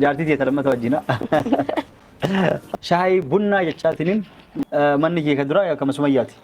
Jaartii tiyya lammata wajjina. Shaayii bunnaa jechaatiniin manni kee kan duraa akkuma sumayyaati.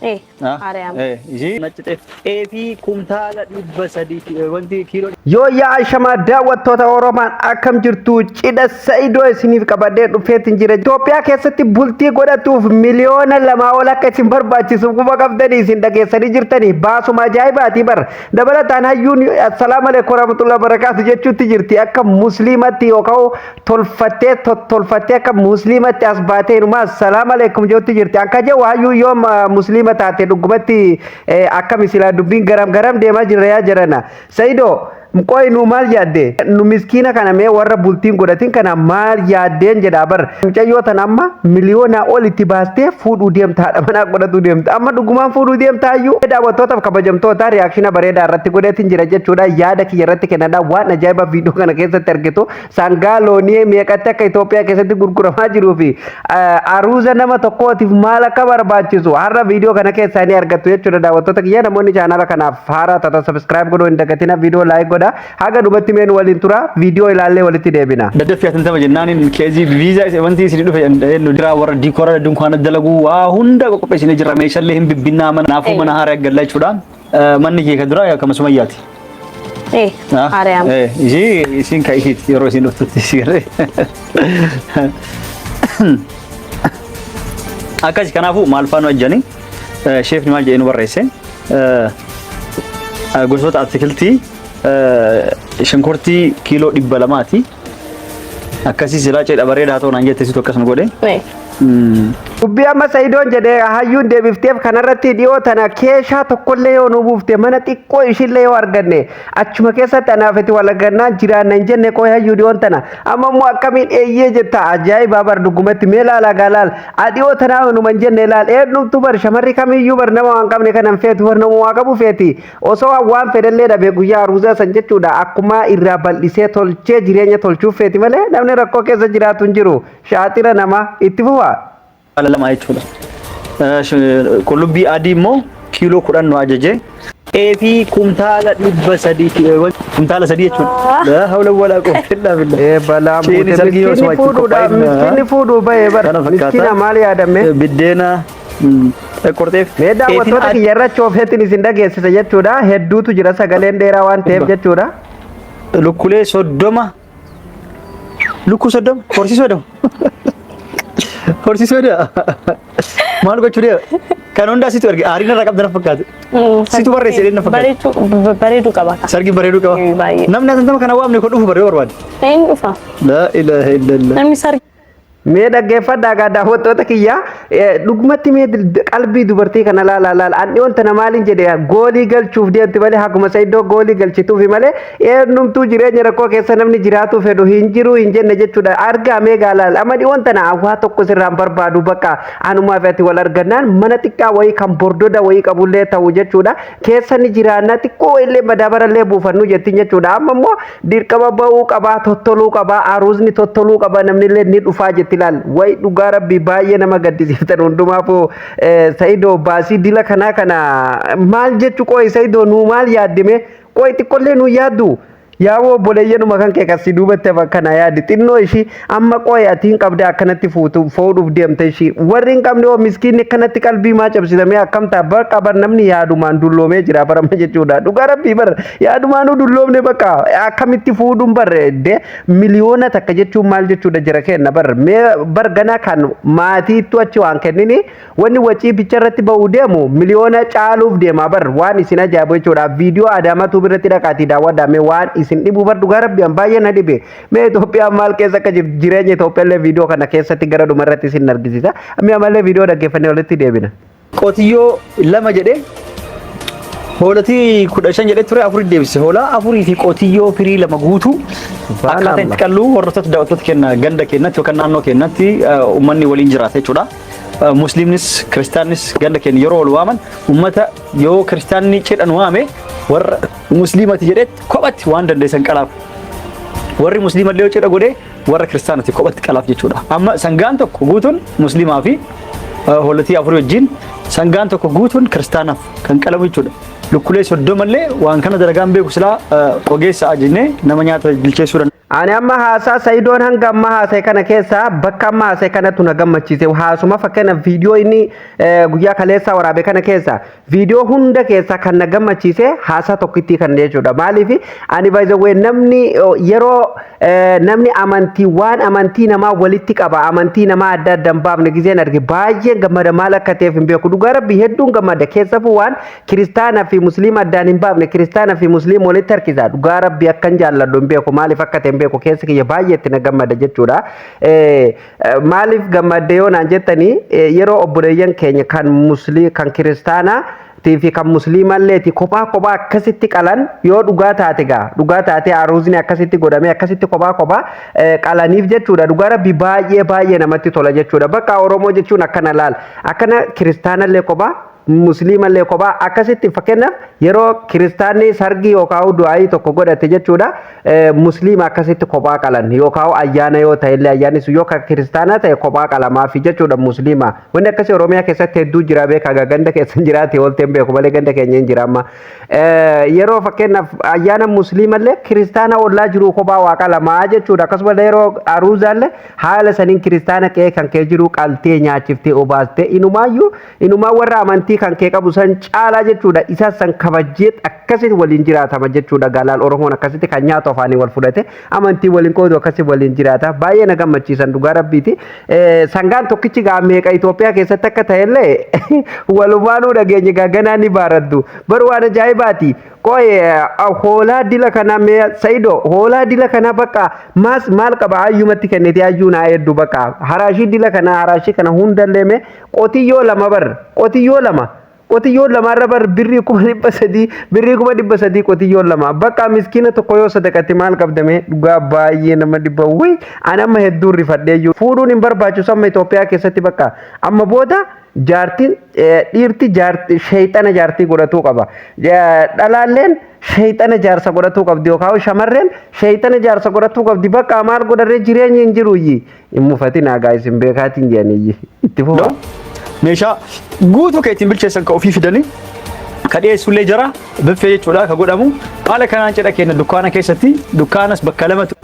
Eh, haarayaan. Ishii nacci xeefii kumtaala 300 wanti kiiloo Yoo yaa ashamaa daawwattoota Oromaan akkam jirtu? Cidha Sa'idoo isiniif qabadhee dhufeetiin jira. Itoophiyaa keessatti bultii godhatuuf 2 miliyoona ol akka isin barbaachisu quba qabdanii isin dhageessanii jirtanii baasuma ajaa'ibaatii bar. Dabalataan hayyuun assalaamu alaikum warahmatullahi wabarakaatu jechuutti jirti, akka musliimatti yookaan tolfattee tottolfattee akka musliimatti as baatee inumaa assalaamu alaikum jechuutti jirti. Akka jedhu hayyuu yoom musliima taate dhugumatti akkami silaa dubbiin garam garam deemaa jirra yaa jirana. Sa'idoo, qoy, nu maal yaadde? Nu miskiina kana, mee warra bultiin godhatin kana maal yaaddeen jedha bar. Mucayyoo tana amma miliyoonaa ol itti baastee fuudhuu deemta, haadha manaa godhatuu deemta. Amma dhugumaan fuudhuu deemta hayyuu? Daawwattootaaf kabajamtoota, reaction bareedaa irratti godheetiin jira jechuudha. Yaada kiyya irratti kennadha. Waan ajaa'ibaa viidiyoo kana keessatti argitu, sangaa loonii meeqatti akka Itoophiyaa keessatti gurguramaa jiruu fi aruuza nama tokkootiif maal akka barbaachisu har'a viidiyoo kana keessaa ni argattu jechuudha. Daawwattoota kiyya, namoonni chaanala kanaaf haaraa taatan subscribe godhuu hin dagatina, viidiyoo like godha. Haga dhumatti meen waliin tura, viidiyoo ilaallee walitti deebina. Daddaffi atantama jennaaniin keezii viizaa wanti isin dhufe nu jira, warra diikoora dunkaana dalaguu waa hunda qopheessinee jira, meeshaalee hin bibbinnaa mana naafuu mana haaraa gallaa jechuudha. Manni kee kan duraa akkuma sumayyaati. Eh, haarayaan. Ishii isiin kan ishiiti yeroo isiin dhuftutti si garee. Akkas kanaafuu maal faanu ajjani sheefni maal jedhee nu barreesse? Gosoota atikiltii shunkurtii kiiloo 200ti. Akkasii silaa cidha bareedaa ta'u naan jette, situ akkasuma godhe. Eh, Dubbii amma Sa'idoon jedhee hayyuun deebifteef kanarratti, dhiyoo tana keeshaa tokkollee yoo nu buufte, mana xiqqoo ishillee yoo arganne, achuma keessatti anaaf itti wal argannaan jiraanna hin jenne? Qoy, hayyuu, dhiyoon tana amma immoo akkamiin eeyyee jetta? Ajaa'ibaa bar dhugumatti. Mee laala gaa, laal, dhiyoo tanaa numa hin jenne. Laal, eenyumtu bar shamarri kamiyyuu bar nama waan qabne kana hin feetu bar, nama waa qabu feeti. Osoo waan fedhallee dhabe guyyaa aruuzaa san jechuudha, akkuma irraa bal'isee tolchee jireenya tolchuuf feeti malee namni rakkoo keessa jiraatu hin jiru. Shaaxira nama itti fufa. Haala lama jechuudha. Qullubbii adii immoo kiiloo 10 nu ajaje. Xeefii kumtaala 300, kumtaala 3 jechuudha. Laa hawla walaa quwwata illaa billah. Ee, balaa Ceeni buute. sargii yoo Miskiinni osuma itti fuudhuudhaaf qophaa'in, miskiinni fuudhuu bahee bar. Kana fakkaata. Miskiina maal yaadame? Biddeena qorxeef. Mee daawwattoota kiyya irra choofeetiin isin dhageessisa jechuudha. Hedduutu jira, sagaleen dheeraa waan ta'eef jechuudha. Lukkulee 30, lukkuu 30 horsiisuu jedhamu. Horsiisuu jedha. Maal gochuu deema? Kan hundaa situ erge, aariin irraa qabda na fakkaate. Situ barreesse jedhee na fakkaate. Bareeduu qaba. Sargi bareeduu qaba. Baay'ee. Namni asantama kana waamne kun dhufu baree barbaade. Hin dhufa. Laa ilaaha illallah. Namni sargi Mee dhaggeeffadhaa gaa daawwattoota kiyya, dhugumatti mee qalbii dubartii kana laala laala. An dhiyoon tana maaliin jedhe? Goolii galchuuf deemti malee, hakuma Sa'iddoo goolii galchituufi malee eenyumtuu jireenya rakkoo keessa namni jiraatu fedhu hin jiru hin jenne jechuudha. Argaa, mee gaa laala, amma dhiyoon tana waa tokko sirraan barbaadu, bakka anumaa fi ati wal argannaan mana xiqqaa wayii kan bordoda wayii qabullee ta'u jechuudha. Keessa ni jiraanna, xiqqoo wayiillee madaabarallee buufannu jettiin jechuudha. Amma immoo dirqama ba'uu qabaa, tottoluu qabaa, aruuzni tottoluu qabaa, namnillee ni dhufaa jetti. Laal, wayi dhugaa rabbii baay'ee nama gaddisiiftan hundumaafuu. Sa'idoo, baasii dila kanaa kana maal jechu? Qoy Sa'idoo, nuu maal yaaddime? Qoy, xiqqollee nuu yaaddu? Yaaboo, obboleeyyanuma kan kee kasii duubatti hafa kana yaadi xinnoo ishii. Amma qoy, ati hin qabde, akkanatti fuutu fuudhuuf deemte ishii. Warri hin qabne hoo? Miskiinni akkanatti qalbii maa cabsitamee akkam ta'a? Bakka bar namni yaadumaan dulloomee jira barama jechuudha. Dhugaa rabbii bar yaadumaanuu dulloomne. Bakka akkamitti fuudhuun bar de 1 miliyoona jechuun maal jechuudha jira kenna bar? Mee bar ganaa kan maatiittu achi waan kennini, wanni wacii bicha irratti ba'uu deemu miliyoona caaluuf deema bar. Waan isin ajaa'ibu jechuudha. Viidiyoo Adaamatuu biratti dhaqaatii daawwadhaa mee. Waan isin dhibu bar, dhugaa rabbi an baay'ee na dhibe. Mee Itoophiyaan maal keessa akka jirtu, jireenya Itoophiyaa viidiyoo kana keessatti gara dhuma irratti isin argisiisa. Mee ammallee viidiyoo dhaggeeffannee walitti deebina. Qotiyyoo 2 jedhee, hoolatii 15 jedhee ture, afurii deebise. Hoolaa afurii fi qotiyyoo firii 2 guutuu akkaataa itti qalluu hordoftoota daawwattoota keenya, ganda keenyatti yookaan naannoo keenyatti uummanni waliin jiraata jechuudha. Musliimnis kiristaannis ganda keenya yeroo wal waaman, uummata yoo kiristaanni cidhan waame, warra musliimati jedhetti kophatti waan dandeessan qalaaf. Warri musliimallee yoo cidha godhee, warra kiristaanati kophatti qalaaf jechuudha. Amma sangaan tokko guutuun musliimaa fi hoolatii afurii wajjin sangaan tokko guutuun kiristaanaaf kan qalamu jechuudha. Lukkulee 30llee waan kana dalagaan beeku silaa ogeessa jennee nama nyaata bilcheessuu danda'a. Ani amma haasaa Sayidoon hanga ammaa haasa'e kana keessa, bakka amma haasa'e kanatu na gammachiise. Haasuma fakkeenya viidiyoo inni guyyaa kaleessaa waraabe kana keessa, viidiyoo hunda keessa kan na gammachiise haasaa tokkittii kan jechuudha. Maaliif ani, by the way, namni yeroo namni amantii waan amantii namaa walitti qaba, amantii namaa adda adda hin baafne gizeen arge baay'een gammada. Maal akka ta'eef hin beeku, dhugaa Rabbi hedduun gammada. Keessafuu waan kiristaanaa fi musliima addaan hin baafne, kiristaanaa fi musliima walitti harkisa, dhugaa Rabbi akkan jaalladhu hin beeku. Maaliif akka ta'e hin beeku, keessa kiyya baay'ee itti na gammada jechuudha. Maaliif gammadde yoo naan jettanii, yeroo obboleeyyan keenya kan muslii kan kiristaanaa fi kan musliimalleeti kophaa kophaa akkasitti qalan, yoo dhugaa taate, gaa dhugaa taate, aruuzni akkasitti godhamee akkasitti kophaa kophaa qalaniif jechuudha. Dhugaa Rabbi baay'ee baay'ee namatti tola jechuudha. Bakka Oromoo jechuun akkana laal, akkana kiristaanallee kophaa, musliimallee kophaa akkasitti. Fakkeenyaaf yeroo kiristaanni sargii yookaan du'aayii tokko godhate jechuudha, musliima akkasitti kophaa qalan, yookaan ayyaana yoo ta'e illee, ayyaanni sun yoo kan kiristaanaa ta'e kophaa qalamaafi jechuudha musliima. Wanni akkasii Oromiyaa keessatti hedduu jira, beekaa. Ganda keessa jiraate oolteen beeku malee ganda keenya hin jira. Amma yeroo fakkeenyaaf ayyaana musliimallee kiristaana ollaa jiru kophaa waa qalamaa jechuudha. Akkasumallee yeroo aruuzaallee haala saniin kiristaana qe'ee kan kee jiru qaltee, nyaachiftee, obaastee, inumaayyuu inumaa warra amantii kan kee qabu san caalaa jechuudha, isa san kabajjee akkasitti waliin jiraatama jechuudha. Gaalaal Oromoon akkasitti kan nyaatu afaanii wal fudhate, amantii waliin qoodu, akkasitti waliin jiraata. Baay'ee na gammachiisan, dhugaa Rabbiiti. Sangaan tokkichi gaa meeqa Itoophiyaa keessatti akka ta'ellee walumaanuu dhageenye, gaa ganaa ni baaraddu bar, waan ajaa'ibaati. Qoy, hoolaa dila kana mee Sayido, hoolaa dila kana bakka maas maal qaba, ayyumatti kennite, ayyuu naa hedduu bakka haraashii dila kana, haraashii kana hundallee mee qotiyyoo lama bar, qotiyyoo lama, qotiyyoon lamaarra bar birrii 300,000, birrii 300,000 qotiyyoon lama. Bakka miskiina tokko yoo sadaqatti maal qabdame? Dhugaa baay'ee nama dhibba. Wuy, ani amma hedduun rifadhee jiru. Fuudhuun hin barbaachisu amma Itoophiyaa keessatti. Bakka amma booda jaartiin dhiirti jaarti sheexana jaartii godhatuu qaba. Dhalaalleen sheexana jaarsa godhatuu qabdi, yookaan shamarreen sheexana jaarsa godhatuu qabdi. Bakka maal godharree, jireenya hin jiru iyyi. Hin mufatin hagaa isin beekaatiin jedhanii itti fufa. Meeshaa guutuu kan ittiin bilcheessan kan ofii fidanii ka dhiyeessullee jira, biffee jechuudha ka godhamu. Haala kanaan cidha keenya dukkaana keessatti, dukkaanas bakka lamatu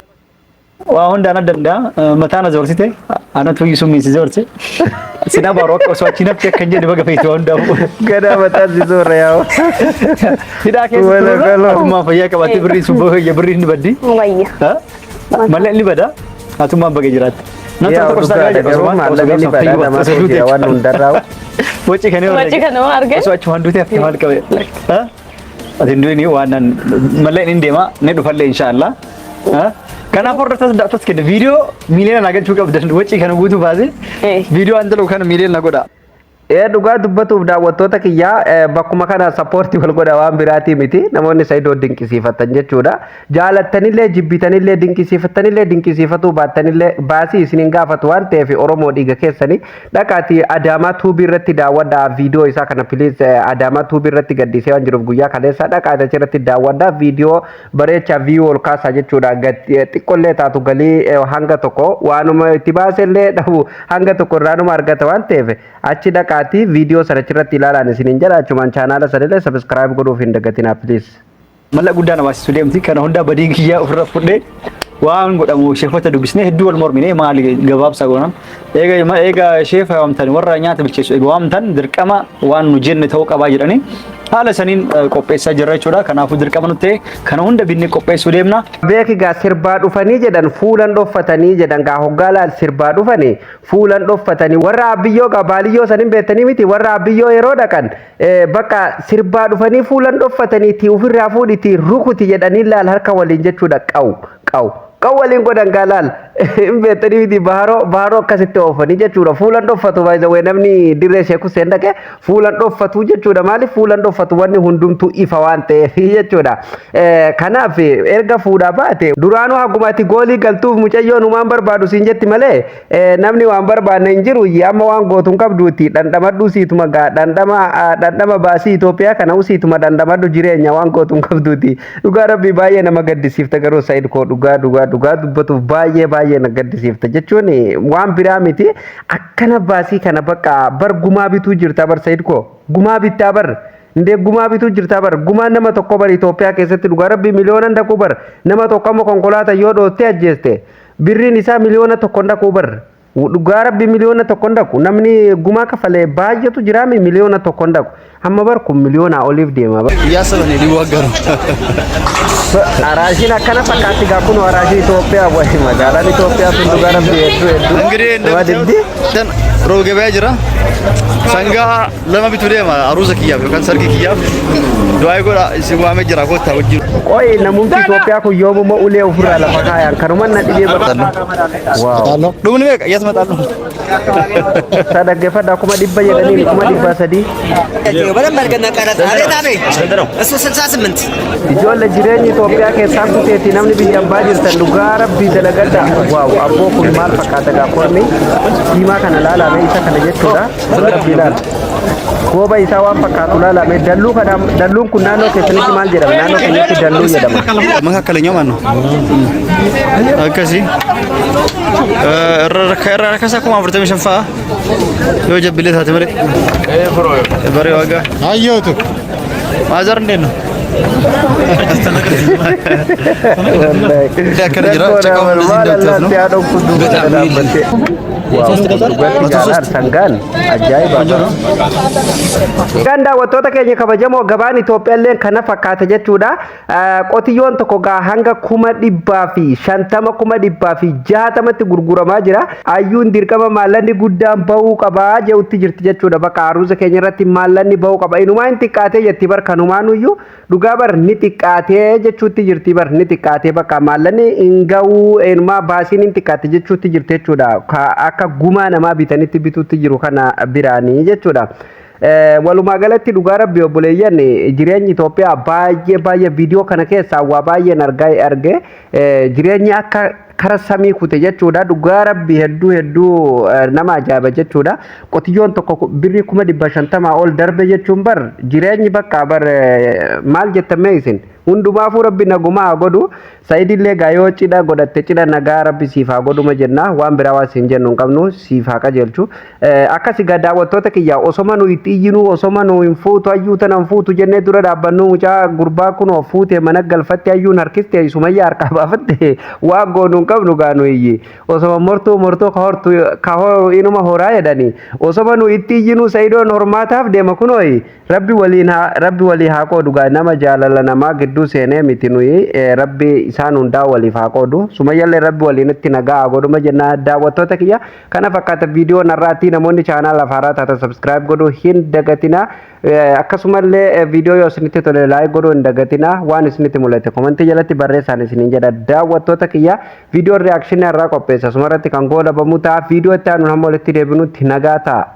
waa hundaan adda danda'a. Mataan as zorsite, anatu iyyuu summiinsi zorse. Sin abaaru akka osoo achi nafti akka hin jedhe baga feete waan hundaafuu. Gada mataan si zoorra yaa'u. Hidhaa keessa Wala tururra galoo. atummaan fayyaa qabaattee birriin sun baga birriin ni baddi. Wayya. Malee inni bada, atummaan baga jiraatte. Namni Yaa tokko dhugaadha, garuu maallaqni ni bada, nama jira waan hundarraa. Waci kan Waci kana waan argee? Osoo achumaan duutee haftee maal qabe? Ati hin du'ini, waan nan mallee inni deema, ni dhufallee inshaallah. Kanaaf hordoftoota, daawwattoota keenya, viidiyoo miiliyoona naa galchuu qabdan, waci kana guutuu baasee viidiyoo an dalagu kana miiliyoona na godha. Ee, dhugaa dubbatuuf daawwattoota kiyyaa, bakkuma kana support wal godha, waan biraatii miti. Namoonni Saidoo dinqisiifatan jechuudha. Jaalattanillee, jibbitanillee, dinqisiifattanillee, dinqisiifatuu baattanillee, baasii isiniin gaafatu waan ta'eef, Oromoo dhiiga keessanii dhaqaatii Adaamaa Tuubii irratti daawwadhaa viidiyoo isaa kana, please. Adaamaa Tuubii irratti gaddisee waan jiruuf guyyaa kaleessaa dhaqaatii achirratti daawwadhaa, viidiyoo bareechaa, view ol kaasaa jechuudha. Xiqqollee taatu galii hanga tokko waanuma itti baasellee dhabu hanga tokko irraanuma argata waan ta'eef, achi dhaqaatii viidiyoo sana achirratti ilaalaan isiniin jedha. Achumaan chaanaala sanillee subscribe godhuuf hin dagatinaa, please. Mallaqa guddaa na baasisuu deemti. Kana hundaa badiin kiyyaa ofirra fudhee waan godhamu sheefota dubbisnee hedduu wal mormine, maali gabaabsaa goonan. Eega eega sheefa waamtan, warra nyaata bilcheessu eega waamtan, dirqama waan nu jenne ta'uu qabaa jedhanii haala saniin qopheessaa jirra jechuudha. Kanaafuu dirqama nutti ta'e kana hunda binnee qopheessuu deemna. Beeki gaa, sirbaa dhufanii jedhan, fuulan dhoffatanii jedhan. Gaa hoggaa laal sirbaa dhufanii fuulan dhoffatanii, warra abbiyyoo gaa baaliyyoo sanin beektanii miti, warra abbiyyoo yeroo dhaqan bakka sirbaa dhufanii fuulan dhoffatanii ti ofirraa fuudhiti rukuti jedhanii laal harka waliin jechuudha, qaw qaw qaw waliin godhan. Gaa laal, hin beektanii miti, baharoo baharoo akkasitti oofanii jechuudha. Fuulan dhoffatu baay'ee, namni dirree Sheek Hussein dhaqe fuulan dhoffatu jechuudha. Maaliif fuulan dhoffatu? Wanni hundumtuu ifa waan ta'eef jechuudha. Kanaaf erga fuudhaa baate duraanuu haguma ati goolii galtuuf mucayyoon waan barbaadu siin jetti malee namni waan barbaanne hin jiru. Amma waan gootu hin qabduuti, dhandhamadhu siituma gaa, dhandhama dhandhama baasii Itoophiyaa kana usiituma dhandhamadhu, jireenya waan gootu hin qabduuti. Dhugaa Rabbii baay'ee nama gaddisiifta garuu, Said koo, dhugaa dhugaa dhugaa dubbatuuf baay'ee baay'ee na gaddisiifta jechuun waan biraa miti. Akkana baasii kana bakka bar gumaa bituu jirta bar, Said koo, gumaa bittaa bar. Indee gumaa bituu jirtaa bar. Gumaan nama tokko bar Itoophiyaa keessatti dhugaa rabbii miliyoonan dhaquu bar. Nama tokko amma konkolaataa yoo dhoottee ajjeeste, birriin isaa 1 miliyoona dhaquu bar. Dhugaa rabbii 1 miliyoona dhaqu. Namni gumaa kafalee baay'eetu jiraame 1 miliyoona dhaqu. Amma bar kun miliyoonaa oliif deema bar. እያሰበ ነው ሊዋጋ ነው። Araashiin akkana fakkaatti gaa kun araashii Itoophiyaa wayi magaalaan Itoophiyaa tun dhugaa rabbii hedduu hedduu. እንግዲህ nama dibdi. እንደምታዩት ሮብ ገበያ jira. Sangaa lama bituu deema aruuza kiyyaaf yookaan sargii kiyyaaf. Du'aa godha isin waamee jira kottaa wajjin. Qoy, namumti Itoophiyaa kun yoomuma ulee ofirraa lafa kaayan kanuman na dhibee bara. Wow. Dhumni meeqa? Iyyaas maጣለሁ. Isa dhaggeeffadhaa, 100,000 jedhaniin 300,000. በደንብ አድርገን ቀረጽ። አቤት አቤት፣ እሱ 68። Ijoollee jireenya Itoophiyaa keessaan kuteetti namni biyya ambaa jirtan dhugaa rabbii dalagadha. Wow, abboo kun maal fakkaata gaa kormi diimaa kana laalame isa kana jechuudha. Dhugaa rabbii laala. Gooba isaa waan fakkaatu laalame dalluu kana. Dalluun kun naannoo keessanitti maal jedhama? Naannoo keenyatti dalluu jedhama. መካከለኛው ማን ነው? Akkasii irra rakkasaa 45,000 fa'a yoo jabbilee taate malee. በሬ ዋጋ አየሁት እኮ። ማዘር እንዴት ነው? Akkana jira, caqaw እንደዚህ እንደምታዩት ነው። Maal haadhoon kun duuba kana dhaabbattee. Wow, dhugatti gaalaan sangaan ajaa'iba. Egaan daawwattoota keenya kabajamoo, gabaan Itoophiyaallee kana fakkaata jechuudha. Qotiyyoon tokko gaa hanga 150,000, 160,000tti gurguramaa jira. Ayyuun dirqama maallanni guddaan bahuu qabaa jedhutti jirti jechuudha. Bakka aruuza keenya irratti maallanni bahuu qaba. Inumaa hin xiqqaatee jetti bar kanumaanuyyuu dhugaa bar ni xiqqaatee jechuutti jirti bar, ni xiqqaatee bakka maallanni hin gahuu, inumaa baasiin hin xiqqaate jechuutti jirti jechuudha. Akka gumaa namaa bitanitti bituutti jiru kana biraanii jechuudha. Walumaa galatti dhugaa rabbi obboleeyyan, jireenyi Itoophiyaa baay'ee baay'ee viidiyoo kana keessaa waa baay'een argaa arge, jireenyi akka kara samii kute jechuudha. Dhugaa rabbi hedduu hedduu nama ajaa'iba jechuudha. Qotiyyoon tokko birrii 150,000 ol darbe jechuun bar jireenyi bakka bar maal jettamee isin hundumaafuu rabbi nagumaa haa godhu. Sayidillee gaa yoo cidha godhatte cidha nagaa rabbi siif haa godhuma jenna. Waan biraa waan siin jennu hin qabnu, siif haa qajeelchu. Akkasi gaa daawwattoota kiyya, osoma nu itti iyyinuu, osoma nu hin fuutu ayyuu tana hin fuutu jennee dura dhaabbannu, mucaa gurbaa kunoo fuute mana galfatte, ayyuun harkiste, sumayyaa harkaa baafatte. Waan goonu hin qabnu gaa nu iyyi osoma mortuu mortuu ka hortu ka inuma horaa jedhani. Osoma nu itti iyyinuu Sayidoon hormaataaf deema kunooyi. Rabbi waliin haa rabbi walii haa qoodu gaa. Nama jaalala namaa gidduu seenee miti nuyi. Rabbi isaan hundaa waliif haa qoodu, sumayyallee rabbi waliinitti nagaa haa godhuma jenna. Daawwattoota kiyya, kana fakkaata viidiyoo narraatti. Namoonni channel afaaraa taatan subscribe godhuu hin dagatina. Akkasumallee viidiyoo yoo isinitti tole like godhuu hin dagatina. Waan isinitti mul'ate comment jalatti barreessaan isiniin jedha. Daawwattoota kiyya, viidiyoon reaction irraa qopheessa asumarratti kan goolabamu ta'a. Viidiyoo itti aanuun hamma walitti deebinutti nagaa ta'a.